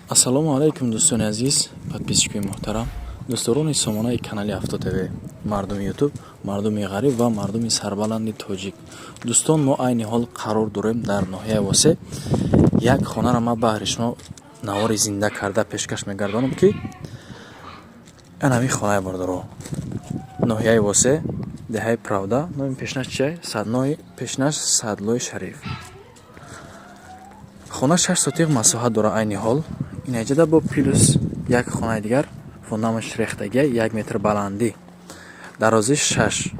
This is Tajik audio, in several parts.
Ассалому алайкум, дӯстони азиз, подписчикои муҳтарам, дӯстдорони сомонаи канали Авто ТВ, мардуми Ютуб, мардуми ғариб ва мардуми сарбаланди тоҷик. Дӯстон, мо айни ҳол қарор дорем дар ноҳияи Восе. Як хонаро ман баҳри шумо навори зинда карда пешкаш мегардонам, ки ан ҳамин хонаи, бардоро, ноҳияи Восе, деҳаи Правда. Номи пешнаш чия? Нои пешнаш Садлои Шариф. Хона 6 сотиқ масоҳат дорад. Айни ҳол инаҷада бо плюс як хонаи дигар, фундаментш рехтагия, 1 метр баландӣ, дарозиш 6,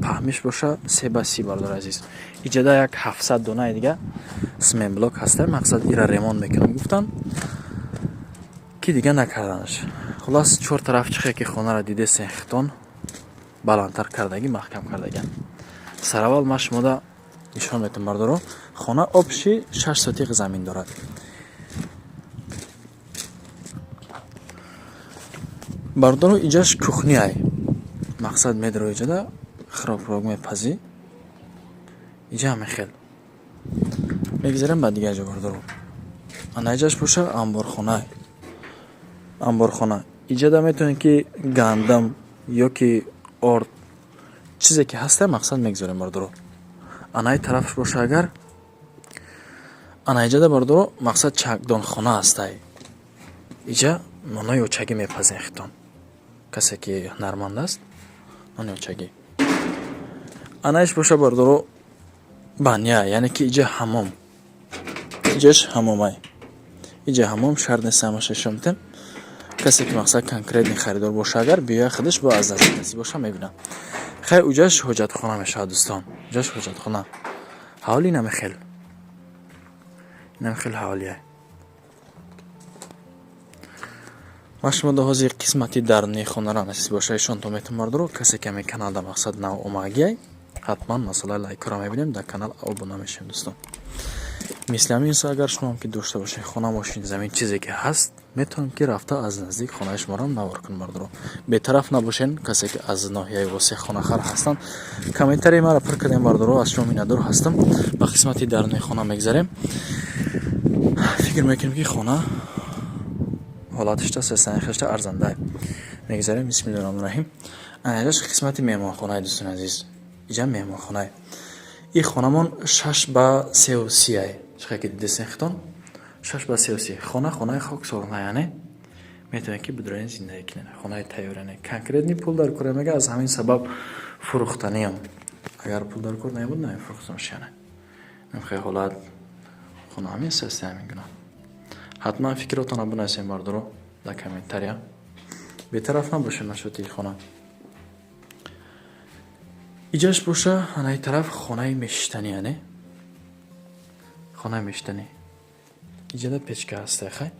паҳмиш боша 3 ба 30. Бардори азиз, иҷада як 700 донаи дига цементблок ҳаста. Мақсад, ира ремонт мекунам гуфтанд, ки дига накарданаш. Хулас, чор тараф чихе ки хонаро дидесен, хитон баландтар кардагӣ, маҳкам кардагиан. Сараввал ман шумода нишон метам, бардоро. Хона общий 6 сотиқ замин дорад. Бардоро, иҷаш кухняй. Мақсад, медро иҷада хӯрок мепазӣ. Иҷа ҳамин хел. Мегзарем ба дигар ҷо, бардоро. Ана иҷаш боша амборхона. Амборхона. Иҷада метавонед, ки гандам ё ки орд, чизе ки ҳаста, мақсад, мегзорем, бардоро. Анаи тарафш боша агар, ана иҷада, бардоро, мақсад, чакдонхона ҳастай. Иҷа нонои очагӣ мепазем хитон. Касе ки ҳунарманд аст, нони очагӣ. Анаиш боша, бардоро, баня, яъне ки иҷа ҳамом. Иҷаш ҳамомай. Иҷа ҳамом шарт нест, ҳамаша нишон медиҳем. Касе ки, мақсад, конкретный харидор боша агар, биёя, худаш бо аз наздик насиб боша, мебинад. Хай, уҷаш ҳоҷатхона мешавад, дӯстон. Уҷаш ҳоҷатхона. Ҳавли намехел. Инамихел ҳавлия. Ма шумо до ҳозир қисмати дарунии хонаро насиб боша ишонтон метавон, бардоро. Касе ки ҳамин каналда, мақсад, нав омагиай, ҳатман масъалаи лайкҳоро мебинем, дар канал обуна мешавем, дӯстон. Мисли ҳамин, агар шумоам ки дошта бошед хона, мошин, замин, чизе ки ҳаст, метавонем, ки рафта аз наздик хонаи шуморо навор кунем, бардоро. Бетараф набошен. Касе ки аз ноҳияи Восе хонахар ҳастанд, комментарии маро пур кардем, бардоро, аз шумо миннатдор ҳастам. Ба қисмати дарунии хона мегзарем. Фикр мекунем, ки хона ҳолатишта сесанхешта арзанда. Мегзарем. Бисмиллоҳи раҳмони раҳим. Анаҷаш қисмати меҳмонхонаи, дӯстони азиз. Иҷа меҳмонхонае. Ин хонамон 6 ба 3 ай. Чихе ки дидесен хитон, 6 ба 3 30. Хона хонаи хоксорона, яъне метавонед, ки бидуроен, зиндагӣ кунед. Хонаи тайёр, яъне конкретный пул дар кор мега. Аз ҳамин сабаб фурӯхтаниам. Агар пул дар кор набуд, намефурӯхтамш. Яъне хеле ҳолат хона ҳамин састи, ҳамин гуна. Ҳатман фикротонро бинависем, бардоро, дар комментария. Бетараф набошед нашоти хона. Иҷаш боша, анаи тараф хонаи мешиштанӣ, яъне хонаи мешиштанӣ. Иҷада печка ҳаста. Хай,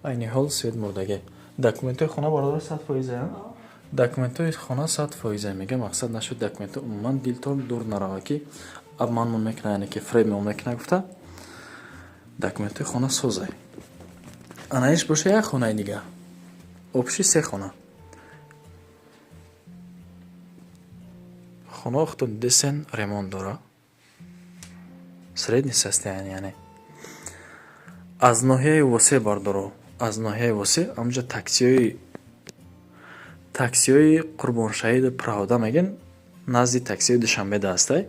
айни ҳол свет мурдаге. Документҳои хона, бародар, 100%? Документҳои хона 100% мега. Мақсад, нашуд документҳо умуман дилтон дур нарава, ки обманмон мекунад, яъне ки фребмон мекунад гуфта, документҳои хона созай. Анаиш боша як хонаи дига. Общий се хона. Хона, худтон дидесен, ремонт дора. Средний состояние, яъне. Аз ноҳияи Восе, бардоро, аз ноҳияи Восе ҳамҷа таксиҳои Қурбоншаҳиду Правда мегӯянд, назди таксиҳои Душанбеда ҳастай.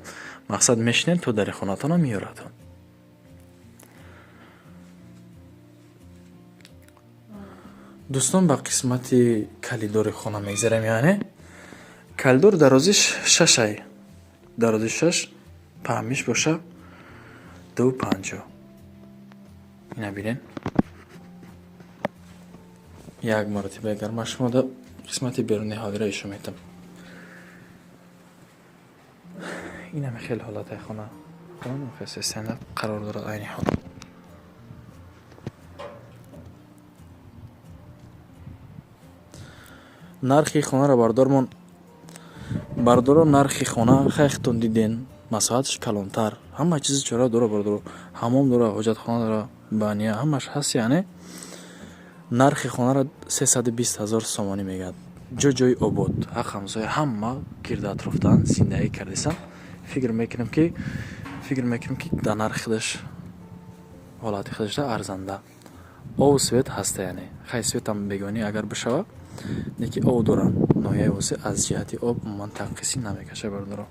Мақсад, мешинед, то дари хонатонам меёрадтон. Дӯстон, ба қисмати калидори хона мегзарем, яъне калидор дарозиш 6 ай. Дарозиш 6, паҳмиш боша 2,50. Ина бинед. Як маротиба агар ман шумо да қисмати берунии ҳавлиро ишон метам. Инаме хеле ҳолатаи хона. Хона хеле стандарт қарор дорад айни ҳол. Нархи хонаро, бардормон, бардоро, нархи хона хайхтон диден, масоҳаташ калонтар, ҳама чизи чора дора, бардоро, ҳамом дора, ҳоҷатхона дора, баня, ҳамаш ҳаст. Яъне нархи хонаро 320 000 сомонӣ мегӯяд. Ҷо ҷои обод, ҳақ ҳамсоя ҳама гирду атрофтан зиндагӣ кардисан. Фикр мекунам, ки дар нархи худаш. Ҳолати худашда арзанда. Обу свет ҳаста, яъне хай, светам бегонӣ агар бишава, леки об доранд. Ноҳияи Восеъ аз ҷиҳати об умуман танқисӣ намекашад, бародаро.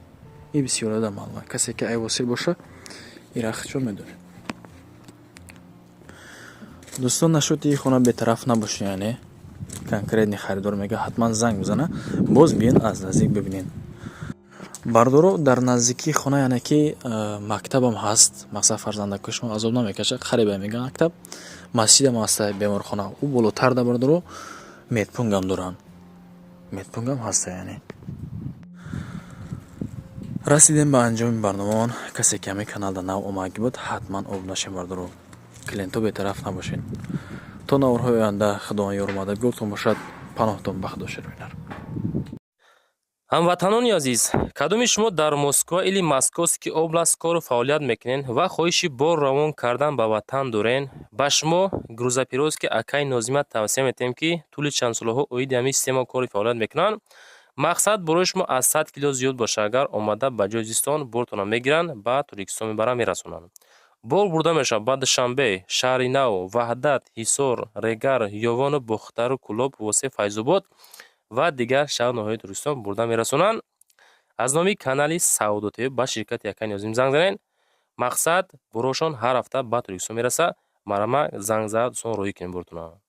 И бисёрада маълум, касе ки ай Восеъ боша, ира худшон медонед. Дӯстон, насчёти хона бетараф набошед, яъне конкретный харидор мега, ҳатман занг бизана, боз биён, аз наздик бибинед. Бародаро, дар наздикии хона, яъне ки мактабам ҳаст. Мақсад, фарзандакои шумо азоб намекашад, қариба мега мактаб, масҷидам ҳаста, беморхона ӯ болотар да. Бародаро, медпунктам доранд, медпунктам ҳаста. Яъне расидем ба анҷоми барномаон. Касе ки ҳамин каналда нав омадагӣ буд, ҳатман обуна шавед, бародаро. Клиентҳо, бетараф набошед. То наворҳои оянда Худованд ёру мададгортон бошад. Паноҳтон ба Худо шеробинар. Ҳамватанони азиз, кадоми шумо дар Москва или Московский область кору фаъолият мекунед ва хоҳиши бор равон кардан ба ватан дорен, ба шумо грузоперевозки акаи Нозима тавсия метиҳем, ки тӯли чанд солаҳо оиди ҳамин система кори фаъолият мекунанд. Мақсад, борои шумо аз 100 кило зиёд бошад, агар омада ба ҷои зистон бортонро мегиранд, ба Тоҷикистон мебаранд, мерасонанд. Бор бурда мешавад ба Душанбе, Шаҳри Нав, Ваҳдат, Ҳисор, Регар, Ёвону Бохтару Кӯлоб, Восеъ, Файзобод ва дигар шаҳру ноҳияҳои Тоҷикистон бурда мерасонанд. Аз номи канали Савдо ТВ ба ширкати акаи Нозим занг занед. Мақсад, борошон ҳар ҳафта ба Тоҷикистон мерасад. Марҳамат, занг зада, дӯстон, роҳӣ кунед бортонро.